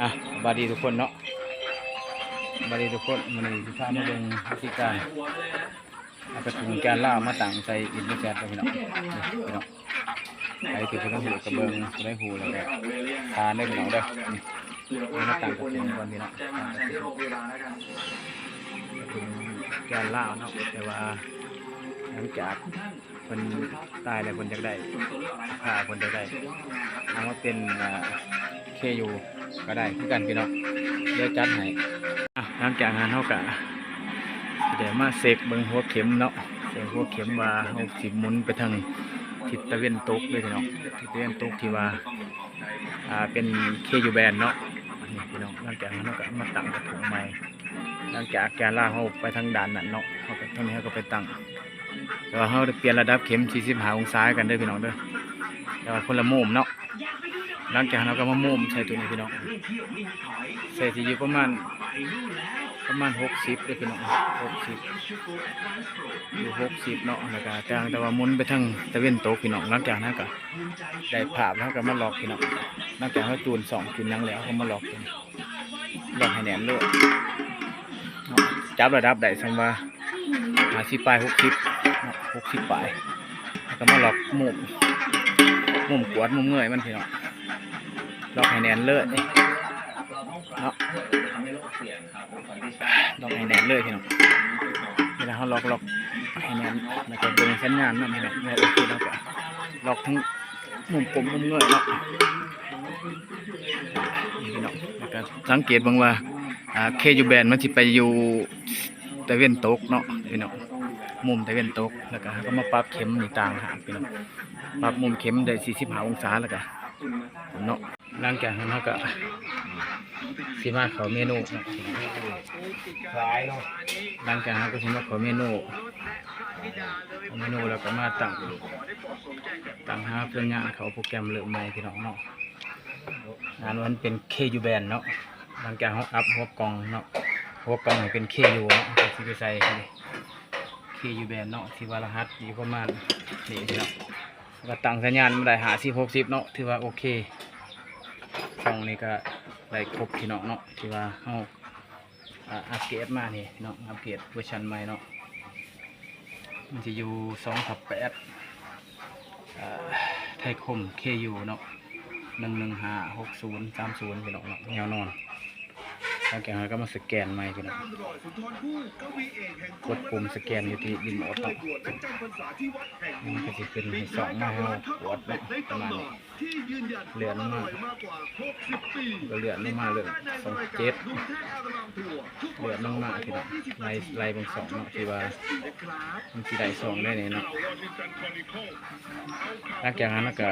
ອ່ະ ສະບາຍດີທຸກຄົນເນາະ ສະບາຍດີທຸກຄົນ. ມື້ນີ້ຊິພາມາເບິ່ງວິທີການເອົາກະທຸງຈານລາວມາຕັ້ງໃສ່ອິນເຕີແຊັດເດີພີ່ນ້ອງ ນີ້ພີ່ນ້ອງ. ໃຜທີ່ບໍ່ທັນຮູ້ກະເບິ່ງ ຜູ້ໃດຮູ້ແລ້ວກະຜ່ານເດີພີ່ນ້ອງເດີ. ນີ້ ເອົາມາຕັ້ງກະທຸງກ່ອນພີ່ນ້ອງ ຕັ້ງກະທຸງ ກະທຸງຈານລາວເນາະ. ແຕ່ວ່າຫຼັງຈາກ ເພິ່ນຕາຍແລ້ວ ເພິ່ນຢາກໄດ້ ຖ້າເພິ່ນຢາກໄດ້ ເອົາມາເປັນ ເອີ ເຄຢູ ກະໄດ້ຄືກັນພີ່ນ້ອງ ດຽວຈັດໃຫ້. ອ່ະ ຫຼັງຈາກນັ້ນເຮົາກະຊິໄດ້ມາເຊັກເບິ່ງຫົວເຂັມເນາະ ເຊັກຫົວເຂັມວ່າເຮົາຊິໝູນໄປທາງທິດຕາເວັນຕົກເດີພີ່ນ້ອງ ທິດຕາເວັນຕົກທີ່ວ່າ ອ່າ ເປັນເຄຢູແບນເນາະ. ນີ້ພີ່ນ້ອງ ຫຼັງຈາກນັ້ນເຮົາກະມາຕັ້ງກະທຸງໃໝ່ ຫຼັງຈາກຈານລາວເຮົາໄປທາງດ້ານນັ້ນເນາະ ເຮົາກະ ທາງນີ້ເຮົາກະໄປຕັ້ງ ແຕ່ວ່າເຮົາໄດ້ປ່ຽນລະດັບເຂັມສີ່ສິບຫ້າອົງສາໃຫ້ກັນເດີພີ່ນ້ອງເດີ ແຕ່ວ່າຄົນລະມຸມເນາະ. ຫຼັງຈາກນັ້ນເຮົາກະມາມຸມໃສ່ໂຕນີ້ພີ່ນ້ອງ ໃສ່ຊິຢູ່ປະມານ ປະມານຫົກສິບເດີພີ່ນ້ອງ ຫົກສິບ ຢູ່ຫົກສິບເນາະ. ແລ້ວກະຕ່າງແຕ່ວ່າໝູນໄປທາງຕາເວັນຕົກພີ່ນ້ອງ. ຫຼັງຈາກນັ້ນກະໄດ້ພາບ ເຮົາກະມາລັອກພີ່ນ້ອງ ຫຼັງຈາກເຮົາຈູນຊ່ອງຈູນຫຍັງແລ້ວ ເຮົາກະມາລັອກ ລັອກໃຫ້ແໜ້ນເລີຍເນາະ. ຈັບລະດັບໄດ້ ສ່ຳວ່າຫ້າສິບປາຍ ຫົກສິບເນາະ ຫົກສິບປາຍ ແລ້ວກະມາລັອກມຸມ ມຸມກວດ ມຸມເງີຍມັນພີ່ນ້ອງ ລັອກໃຫ້ແໜ້ນເລີຍເນາະ ລັອກໃຫ້ແໜ້ນເລີຍພີ່ນ້ອງ. ເວລາເຮົາລັອກ ລັອກໃຫ້ແໜ້ນ ແລ້ວກະເບິ່ງສັນຍານນຳພີ່ນ້ອງ ວ່າໂອເຄ ແລ້ວກະລັອກທັງມຸມກົມ ມຸມເງີຍເນາະ. ນີ້ພີ່ນ້ອງ ແລ້ວກະສັງເກດເບິ່ງວ່າ ອ່າ ເຄຢູແບນມັນຊິໄປຢູ່ຕາເວັນຕົກເນາະພີ່ນ້ອງ ມຸມຕາເວັນຕົກ. ແລ້ວກະເຮົາກະມາປັບເຂັມນີ້ຕ່າງຫາກພີ່ນ້ອງ ປັບມຸມເຂັມໄດ້ສີ່ສິບຫ້າອົງສາ ແລ້ວກະເນາະ. ຫຼັງຈາກນັ້ນເຮົາກະຊິມາເຂົ້າເມນູເນາະ ຫຼັງຈາກນັ້ນເຮົາກະຊິມາເຂົ້າເມນູ ເຂົ້າເມນູແລ້ວກະມາຕັ້ງ ຕັ້ງຫາສັນຍານ ເຂົ້າໂປຣແກຣມເລີ່ມໃໝ່ພີ່ນ້ອງເນາະ. ງານມັນເປັນເຄຢູແບນເນາະ ຫຼັງຈາກເຮົາອັບຫົວກ່ອງເນາະ ຫົວກ່ອງໃຫ້ເປັນເຄຢູເນາະ ກະຊິໄປໃສ່ເຄຢູແບນເນາະ ທີ່ວ່າລະຫັດຢູ່ປະມານນີ້ພີ່ນ້ອງ. ກະຕັ້ງສັນຍານມາໄດ້ຫ້າສິບ ຫົກສິບເນາະ ຖືວ່າໂອເຄ. ຊ່ອງນີ້ກະໄດ້ຄົບພີ່ນ້ອງເນາະ ທີ່ວ່າເຮົາ ອ່າ ອັບເກຣດມານີ້ເນາະ ອັບເກຣດເວີຊັນໃໝ່ເນາະ ມັນຊິຢູ່ສອງທັບແປດ ເອີ ໄທຄົມເຄຢູເນາະ ໜຶ່ງໜຶ່ງຫ້າ ຫົກສູນ ສາມສູນ ພີ່ນ້ອງເນາະ ແນວນອນ. ຫຼັງຈາກນັ້ນກະມາສະແກນໃໝ່ພີ່ນ້ອງ ກົດປຸ່ມສະແກນຢູ່ທີ່ຣີໂມດເນາະ ມັນກະຊິຂຶ້ນໃຫ້ຊ່ອງມາໃຫ້ເຮົາກວດເນາະ ປະມານນີ້. ເລື່ອນລົງມາ ກະເລື່ອນລົງມາເລີຍ ສອງເຈັດ ເລື່ອນລົງມາພີ່ນ້ອງ ໄລ່ ໄລ່ເບິ່ງຊ່ອງເນາະ ທີ່ວ່າມັນຊິໄດ້ຊ່ອງໃດແດ່ເນາະ. ຫຼັງຈາກນັ້ນເຮົາກະ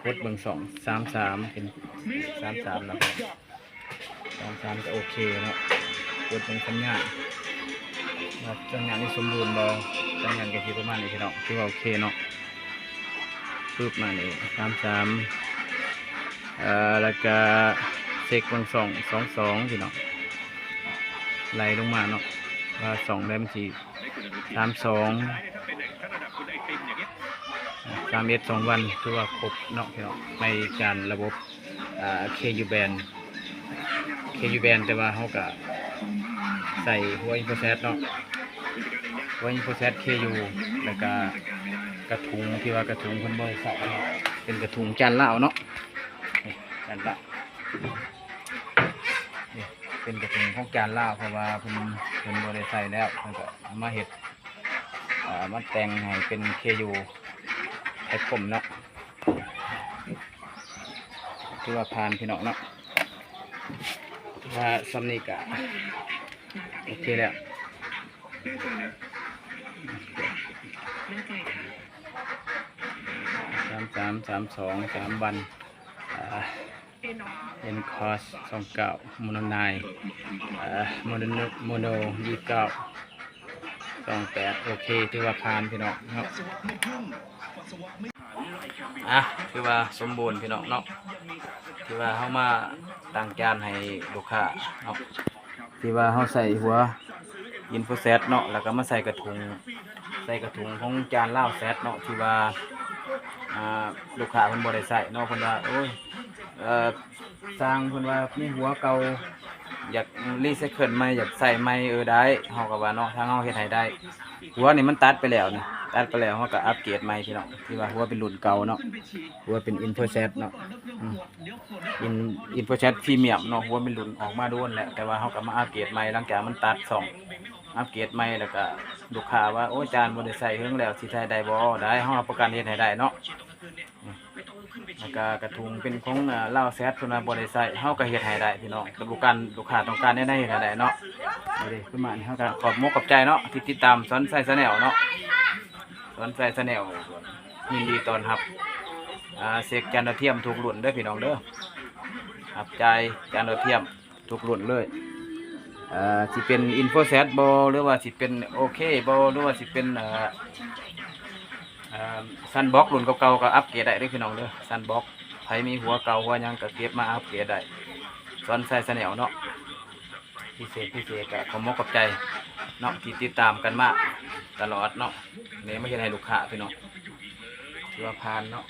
ກົດເບິ່ງຊ່ອງສາມສາມ ເປັນສາມສາມແລ້ວ ສາມສາມກະໂອເຄເນາະ. ກົດເບິ່ງສັນຍານວ່າສັນຍານນີ້ສົມບູນບໍ່ ສັນຍານກະຊິປະມານນີ້ພີ່ນ້ອງ ຖືວ່າໂອເຄເນາະ. ປຶບມານີ້ ສາມສາມ ເອີ ແລ້ວກະເຊັກເບິ່ງຊ່ອງ ສອງສອງ ພີ່ນ້ອງ ໄລ່ລົງມາເນາະ ວ່າຊ່ອງໃດມັນຊິ ສາມສອງ ສາມເອັດ ສອງວັນ ຖືວ່າຄົບເນາະພີ່ນ້ອງ ໃນການລະບົບ ເອີ ເຄຢູແບນ ເຄຢູແບນ ແຕ່ວ່າເຮົາກະໃສ່ຫົວອິນໂຟແຊັດເນາະ ຫົວອິນໂຟແຊັດ ເຄຢູ ແລ້ວກະກະທຸງ ທີ່ວ່າກະທຸງເພິ່ນບໍ່ໄດ້ໃສ່ເນາະ ເປັນກະທຸງຈານລາວເນາະ ນີ້ ຈານລາວ ນີ້ເປັນກະທຸງຂອງຈານລາວ ເພາະວ່າເພິ່ນ ເພິ່ນບໍ່ໄດ້ໃສ່ແລ້ວ ເພິ່ນກະເອົາມາເຮັດ ເອີ ມາແຕ່ງໃຫ້ເປັນເຄຢູ ໄທຄົມເນາະ. ຖືວ່າຜ່ານພີ່ນ້ອງເນາະ ຖືວ່າຊ່ຳນີ້ກະໂອເຄແລ້ວ ສາມສາມ ສາມສອງ ສາມວັນ ອ່າ ເອັນຄອສ ສອງເກົ້າ ໂມໂນນາຍ ເອີ ໂມໂນ ໂມໂນ ຊາວເກົ້າ ສອງແປດ ໂອເຄ ຖືວ່າຜ່ານພີ່ນ້ອງເນາະ. ອ່ະ ຖືວ່າສົມບູນພີ່ນ້ອງເນາະ ຖືວ່າເຮົາມາຕັ້ງຈານໃຫ້ລູກຄ້າເນາະ ທີ່ວ່າເຮົາໃສ່ຫົວອິນໂຟແຊັດເນາະ ແລ້ວກະມາໃສ່ກະທຸງ ໃສ່ກະທຸງຂອງຈານລາວແຊັດເນາະ ທີ່ວ່າ ອ່າ ລູກຄ້າເພິ່ນບໍ່ໄດ້ໃສ່ເນາະ ເພິ່ນວ່າ ໂອ້ຍ ເອີ ຊ່າງເພິ່ນວ່າມີຫົວເກົ່າ ຢາກຣີໄຊເຄິນໃໝ່ ຢາກໃສ່ໃໝ່ ເອີ ໄດ້ ເຮົາກໍວ່າເນາະ ທາງເຮົາເຮັດໃຫ້ໄດ້. ຫົວນີ້ມັນຕັດໄປແລ້ວນີ້ ຕັດໄປແລ້ວ ເຮົາກໍອັບເກຣດໃໝ່ພີ່ນ້ອງ ທີ່ວ່າຫົວເປັນລຸ້ນເກົ່າເນາະ ຫົວເປັນອິນເຟີແຊັດເນາະ ອືມ ອິນ ອິນເຟີແຊັດພຣີມຽມເນາະ ຫົວເປັນລຸ້ນອອກມາໂດນແລ້ວ ແຕ່ວ່າເຮົາກໍມາອັບເກຣດໃໝ່ ຫຼັງຈາກມັນຕັດຊ່ອງ ອັບເກຣດໃໝ່ ແລ້ວກໍລູກຄ້າວ່າ ໂອ້ ຈານບໍ່ໄດ້ໃຊ້ເຫິງແລ້ວ ຊິໃຊ້ໄດ້ບໍ່? ໄດ້ ເຮົາຮັບປະກັນເຮັດໃຫ້ໄດ້ເນາະ. ແລ້ວກະ ກະທຸງເປັນຂອງ ອາ ລາວແຊັດ ເພິ່ນວ່າບໍ່ໄດ້ໃຊ້ ເຮົາກະເຮັດໃຫ້ໄດ້ພີ່ນ້ອງ ແຕ່ລູກການ ລູກຄ້າຕ້ອງການແນວໃດເຮັດໃຫ້ໄດ້ເນາະ. ນີ້ເດ້ ປະມານນີ້ ເຮົາກະຂອບມົກຂອບໃຈເນາະ ທີ່ຕິດຕາມສອນໄຊແຊນແນວເນາະ ສອນໄຊແຊນແນວ ຍິນດີຕ້ອນຮັບ ອາ ເຊັກຈານດາວທຽມທຸກລຸ້ນເດີພີ່ນ້ອງເດີ ຮັບຈ່າຍຈານດາວທຽມ ທຸກລຸ້ນເລີຍ ເອີ ຊິເປັນອິນເຟີແຊັດບໍ່ ຫຼືວ່າຊິເປັນໂອເຄບໍ່ ຫຼືວ່າຊິເປັນ ເອີ ເອີ ຊັນບັອກລຸ້ນເກົ່າໆ ກໍອັບເກຣດໄດ້ເດີພີ່ນ້ອງເດີ ຊັນບັອກ ໃຜມີຫົວເກົ່າຫົວຫຍັງກໍເກັບມາອັບເກຣດໄດ້ ສອນໄຊແຊນແນວເນາະ ພິເສດ ພິເສດ ກໍຂອບມົກຂອບໃຈເນາະ ທີ່ຕິດຕາມກັນມາຕະຫຼອດເນາະ ນີ້ມາເຮັດໃຫ້ລູກຄ້າພີ່ນ້ອງ ຖືວ່າຜ່ານເນາະ.